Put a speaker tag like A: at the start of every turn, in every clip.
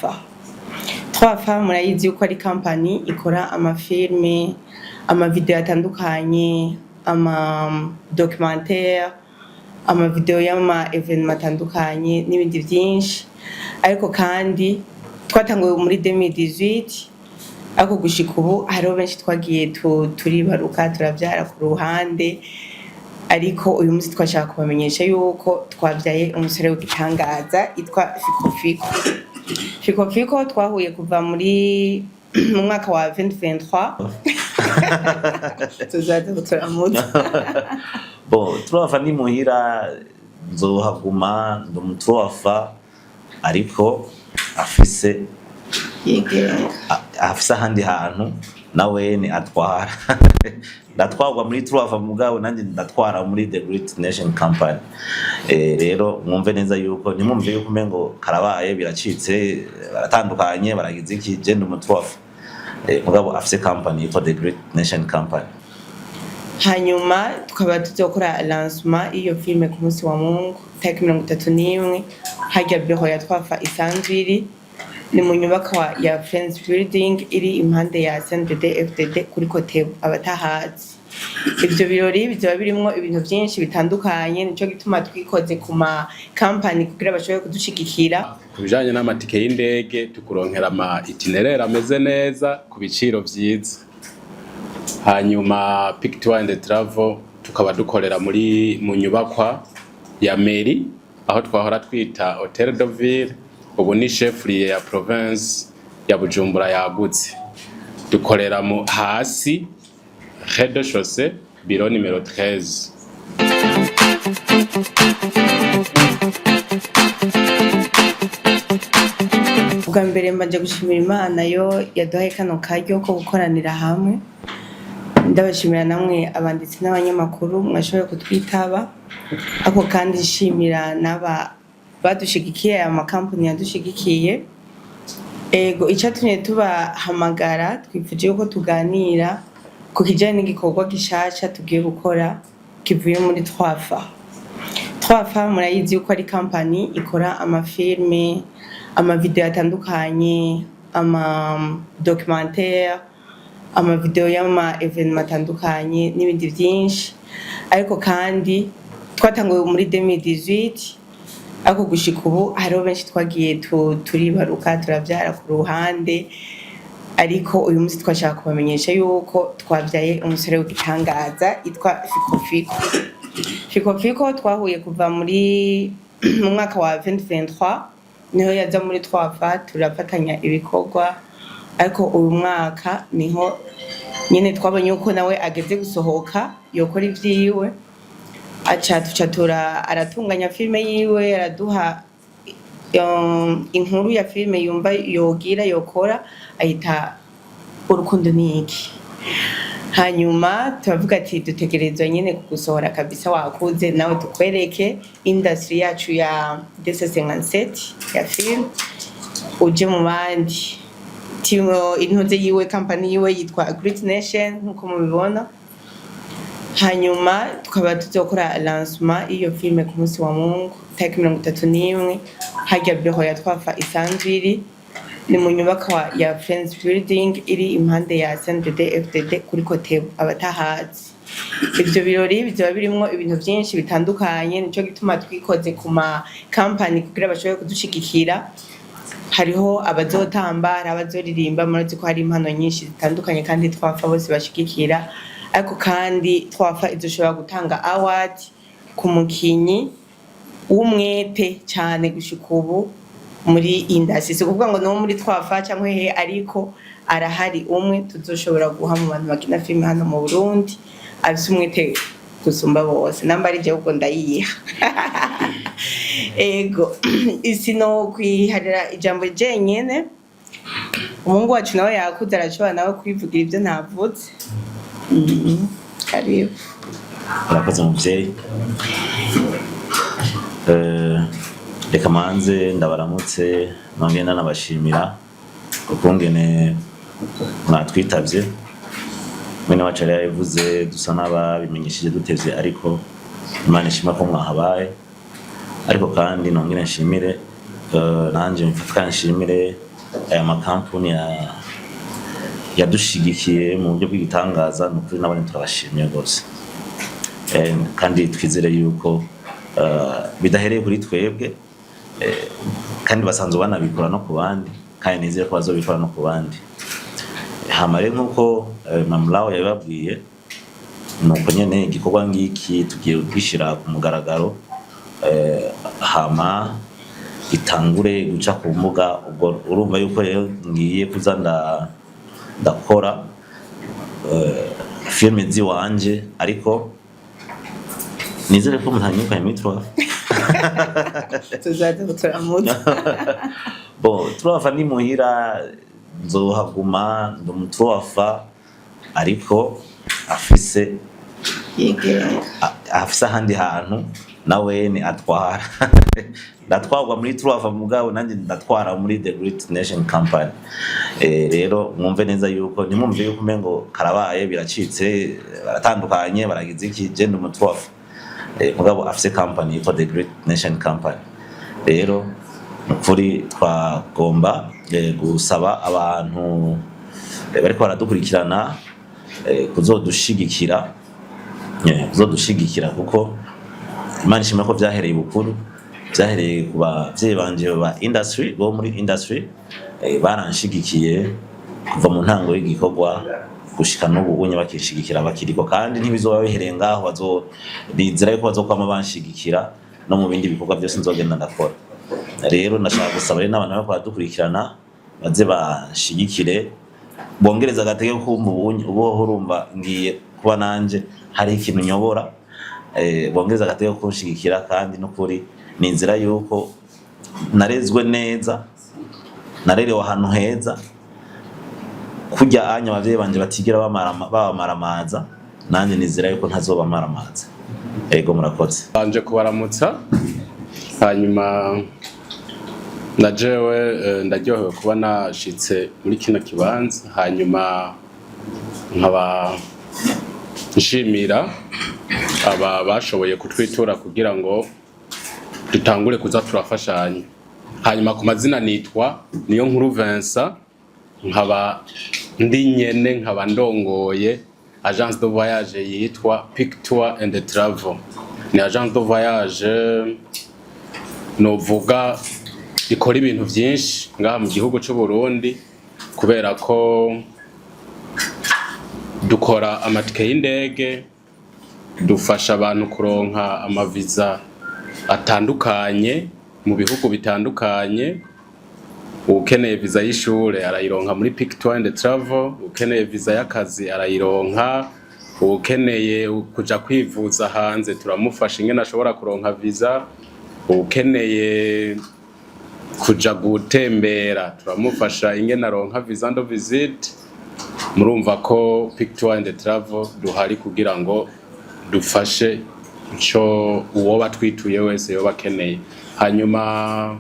A: 3Fa murayizi yuko ari company ikora amafilme, amavideo atandukanye, ama documentaire, amavideo y'ama événement atandukanye n'ibindi vyinshi. Ariko kandi twatanguye muri 2018, ariko gushika ubu hariho benshi twagiye turibaruka, turavyara ku ruhande. Ariko uyu munsi twashaka kubamenyesha yuko twavyaye umusore w'igitangaza yitwa Fiko Fiko. Fiko Fiko twahuye kuva mu mwaka wa 2023, tuzaza turamutsa.
B: Bon, 3Fa ni muhira, nzohaguma ndi umu 3Fa, ariko afise
A: yigenga.
B: Afise ahandi hantu nawene atwara. Ndatwarwa muri 3Fa, mugabo nanjye ndatwara muri The Great Nation Company. Rero mwumve neza yuko ntimwumve yuko umengo karabaye biracitse, baratandukanye, baragize iki. Je ndi umu 3Fa, mugabo afise company yitwa The Great Nation Company.
A: Hanyuma tukaba tuzokora lancement y'iyo filme ku munsi wa Mungu, tariki 31, harya bureau ya 3Fa isanzwe iri, ni mu nyubakwa ya Friends Building iri impande ya CNDD FDD kuri Kotebu, abatahazi. Ivyo birori bizoba birimwo ibintu vyinshi bitandukanye, nico gituma twikoze ku ma company kugira bashobore kudushigikira.
C: Ku bijanye n'amatike y'indege, tukuronkera ama itinéraire ameze neza ku biciro vyiza. Hanyuma Picture and Travel tukaba dukorera mu nyubakwa ya mairie, aho twahora twita Hotel de Ville, ubu ni chef-lieu ya province ya Bujumbura yagutse. Dukorera mu hasi rez-de-chaussée, bureau numéro 13.
A: Ubwa mbere mbanje gushimira Imana yo yaduhaye kano karyo ko gukoranira hamwe. Ndabashimira namwe abanditsi n'abanyamakuru mwashoboye kutwitaba, ariko kandi nshimira n'aba badushigikiye, aya makampani yadushigikiye. Ego, icatumye tubahamagara, twifuje yuko tuganira ku kijanye n'igikorwa gishasha tugiye gukora kivuye muri 3Fa. 3Fa murayizi yuko ari company ikora amafilme, amavideo atandukanye, ama documentaire, amavideo y'ama événement atandukanye n'ibindi vyinshi. Ariko kandi twatanguye muri 2018, ariko gushika ubu hariho benshi twagiye turibaruka, turavyara ku ruhande. Ariko uyu munsi twashaka kubamenyesha yuko twavyaye umusore w'igitangaza yitwa Fiko Fiko. Fiko Fiko twahuye kuva mu mwaka wa 2023, niho yaza muri 3Fa, turafatanya ibikorwa. Ariko uyu mwaka niho nyene twabonye yuko nawe ageze gusohoka yokora ivyiwe, aca tuca tura aratunganya filme yiwe, araduha inkuru ya filme yumva yogira yokora, ayita "Urukundo ni iki". Hanyuma turavuga ati dutegerezwa nyene kugusohora kabisa, wakuze nawe, tukwereke industry yacu ya DC57 ya film, uje mu bandi. Timo intuze yiwe, company yiwe yitwa Great Nation nkuko mubibona. Hanyuma tukaba tuzokora lancement y'iyo filme ku munsi wa Mungu, tariki 31, harya bureau ya 3Fa isanzwe iri, ni mu nyubakwa ya Friends Building iri impande ya CNDD FDD kuri Kotebu, abatahazi. Ivyo birori bizoba birimwo ibintu vyinshi bitandukanye, nico gituma twikoze ku ma company kugira bashobore kudushigikira. Hariho abazotamba, hari abazoririmba, murazi ko hari impano nyinshi zitandukanye kandi 3Fa bose bashigikira. Ariko kandi 3Fa izoshobora gutanga award ku mukinyi w'umwete cane gushika ubu muri industry. Si ukuvuga ngo niwo muri 3Fa canke hehe, ariko arahari umwe tuzoshobora guha mu bantu bakina filime hano mu Burundi afise umwete gusumba bose. Namba ari jewe, ubwo ndayiha. Ego, sino kwiharira ijambo jenyene, umuhungu wacu nawe yakuze, arashobora nawe kwivugira ibyo ntavuze. Karibu.
B: Murakoze muvyeyi. Reka manze ndabaramutse, nongere ndanabashimira ukungene mwatwitavye. Mwene wacu yari yabivuze, dusa n'ababimenyesheje dutevye, ariko Imana ishima ko mwahabaye. Ariko kandi nongere nshimire, nanje mfatwa nshimire. Aya makampuni yadushigikiye mu buryo bw'igitangaza, ni ukuri nabone turabashimiye rwose. Kandi twizere yuko bidahereye kuri twebwe, kandi basanzwe banabikora no ku bandi, kandi nizere ko bazobikora no ku bandi. Hama rero, nk'uko Mamulawo yabibabwiye, nuko nyene igikorwa ngiki tugiye kugishira ku mugaragaro, hama gitangure guca ku mbuga. Ubwo urumva yuko rero ngiye kuza ndakora filime ziwanje, ariko nizere ko mutanyirukanye muri trois.
A: Tuzaza turamutse.
B: Bon, turafa ni muhira, nzohaguma ndi umutuwafa, ariko afise
A: yigenga.
B: Afise ahandi hantu nawene atwara. Ndatwarwa muri turafa, mugabo nanjye ndatwara muri The Great Nation Company. Rero mwumve neza yuko ntimwumve yuko umengo karabaye, biracitse, baratandukanye, baragize iki. Je ndi umutwafa, mugabo afise company yitwa The Great Nation Company. Rero nukuri twagomba gusaba abantu bariko baradukurikirana kuzodushigikira, kuko Imana ishimwe ko vyahereye bukuru, vyahereye ku bavyeyi banje ba industry, bo muri industry, baranshigikiye kuva mu ntango y'igikorwa gushika n'ubu unye bakinshigikira, bakiriko, kandi ntibizoba bihereye ngaho, bazo bizera yuko bazokwama banshigikira no mu bindi bikorwa byose nzogenda ndakora. Rero ndashaka gusaba rero n'abantu bariko baradukurikirana baze banshigikire, bongereza agatege kumva ubu urumva ngiye kuba nanje hari ikintu nyobora, bongereza agatege kunshigikira. Kandi n'ukuri ni inzira yuko narezwe neza, narerewe ahantu heza, kurya anya abavyeyi banje batigera babamaramaza, nanjye nizera yuko ntazobamaramaza. Ego, murakoze.
C: Banje kubaramutsa. Hanyuma na jewe ndaryohewe kuba nashitse muri kino kibanza. Hanyuma nkaba nshimira aba bashoboye kutwitura kugira ngo dutangure kuza turafashanya. Hanyuma ku mazina nitwa Niyo Nkuru Vincent, nkaba ndi nyene, nkaba ndongoye agence de voyage yitwa Picture and Travel. Ni agence de voyage novuga ikora ibintu vyinshi ngaha mu gihugu c'u Burundi, kubera ko dukora amatike y'indege, dufasha abantu kuronka amaviza atandukanye mu bihugu bitandukanye. Ukeneye viza y'ishure arayironka muri Picture and Travel, ukeneye viza y'akazi arayironka, ukeneye kuja kwivuza hanze turamufasha ingene ashobora kuronka viza, ukeneye kuja gutembera turamufasha ingene aronka visa de visite. Murumva ko Picture and Travel duhari kugira ngo dufashe ico uwoba twituye wese yoba akeneye. Hanyuma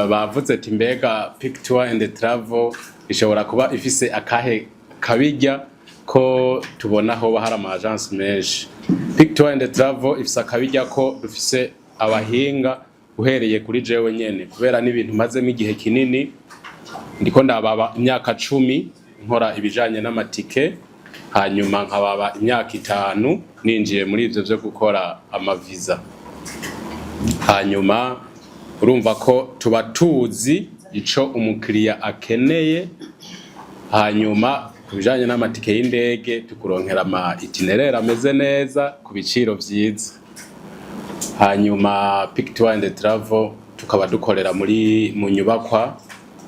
C: bavuze ati: "Mbega Picture and Travel ishobora kuba ifise akahe kabirya ko tubona hoba hari ama agence menshi?" Picture and Travel ifise akabirya ko dufise abahinga, uhereye kuri jewe nyene, kubera n'ibintu mazemo igihe kinini, ndiko ndababa imyaka 10 nkora ibijanye n'amatike, hanyuma nkababa imyaka 5 ninjiye muri ivyo vyo gukora amaviza. Hanyuma urumva ko tuba tuzi ico umukiriya akeneye. Hanyuma ku bijanye n'amatike y'indege, tukuronkera ama itinéraire ameze neza ku biciro vyiza. Hanyuma Picture and Travel tukaba dukorera muri mu nyubakwa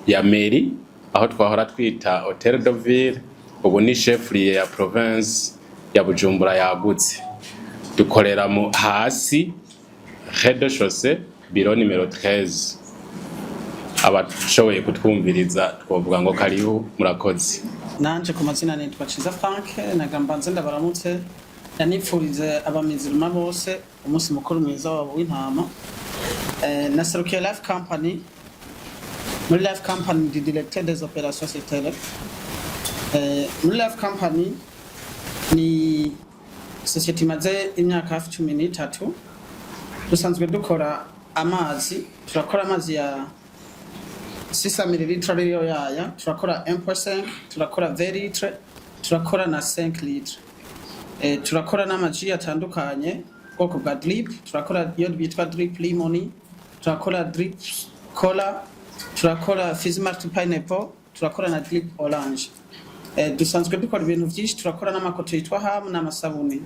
C: ya mairie, aho twahora twita Hotel de Ville, ubu ni chef-lieu ya province ya Bujumbura yagutse. Dukorera mu hasi rez-de-chaussée, bureau numéro 13. Abashoboye kutwumviriza twovuga ngo karibu, murakoze.
D: Nanje ku mazina nitwa Ciza Frank. Nagamba nze ndabaramutse, nanipfurize abamizirima bose umunsi mukuru mwiza wabo w'intama. Naserukiye Life Company. Muri Life Company ndi directeur des opérations sectorielles. Muri Life Company ni société imaze imyaka hafi 13. Dusanzwe dukora amazi, turakora amazi ya 600 ml ariyo yaya, turakora 1.5, turakora 20 litre, turakora na 5 litre. Turakora n'ama jus atandukanye, ubwoko bwa drip. Turakora iyo bitwa drip lemon, turakora drip cola, turakora fizzy malt pineapple, turakora na drip orange. Dusanzwe dukora ibintu byinshi, turakora n'amakoto yitwa hamu n'amasabuni.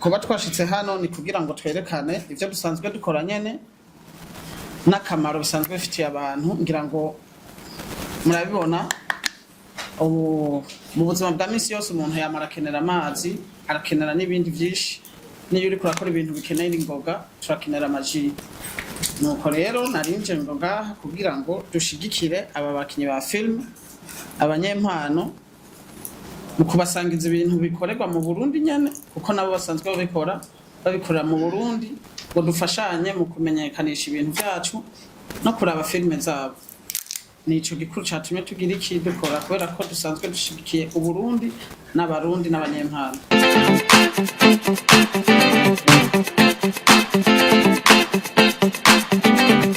D: Kuba twashitse hano ni kugira ngo twerekane ivyo dusanzwe dukora nyene n'akamaro bisanzwe bifitiye abantu. Ngira ngo murabibona, ubu mu buzima bwa misi yose umuntu yamara arakenera amazi, arakenera n'ibindi byinshi. Niyo uriko urakora ibintu bikeneye ingoga, turakenera ama jus. Nuko rero narinje ngo ngaha kugira ngo dushigikire aba bakinyi ba filime, abanyempano, mu kubasangiza ibintu bikorerwa mu Burundi nyene, kuko nabo basanzwe babikora, babikorera mu Burundi, ngo dufashanye mu kumenyekanisha ibintu vyacu no kuraba filime zabo. Nico gikuru catumye tugira iki dukora, kubera ko dusanzwe dushigikiye Uburundi n'Abarundi n'abanyempano.